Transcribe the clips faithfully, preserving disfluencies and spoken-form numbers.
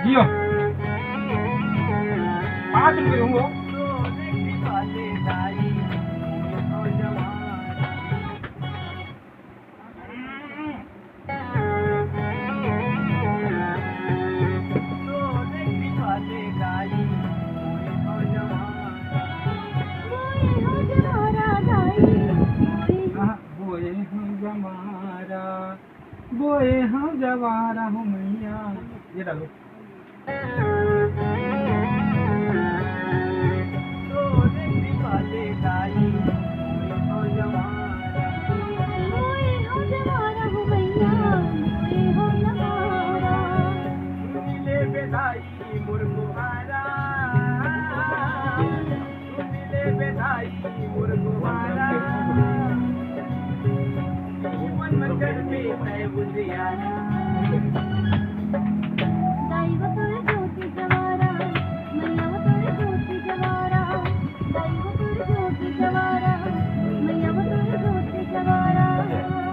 यो। पाँच रुपये दूंगा। हाँ, बोए हँव जवारा, बोए हँव जवारा हो मैया। ये डालो।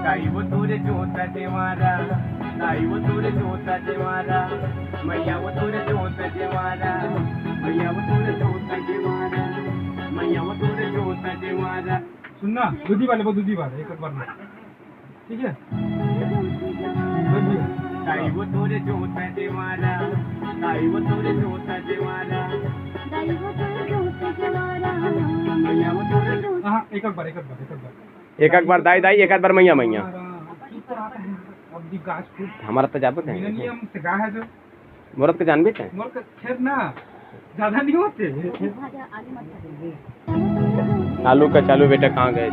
ताई वो तोरे जोता देवारा, ताई वो तोरे जोता देवारा, मैया वो तोरे जोता देवारा, मैया वो तोरे जोता देवारा, मैया वो तोरे जोता देवारा। सुन ना, दूधी वाले को दूधी वाले, एक बार में। ठीक है? बस भैया। ताई वो तोरे जोता देवारा, ताई वो तोरे जोता देवारा, मैया वो तोरे जोता। हाँ, एक एक बार, एक एक बार, एक एक बार। एक एक बार दाई, दाई, एक एक बार मैया, मैया। अब दी गाछ फूट। हमारा तो जाबो कहीं। मिलेनियम से गा है जो। मोरत के जानबे कहीं। मोर के खेत ना, ज्यादा नहीं होते। आलू का चालू बेटा कहाँ गए?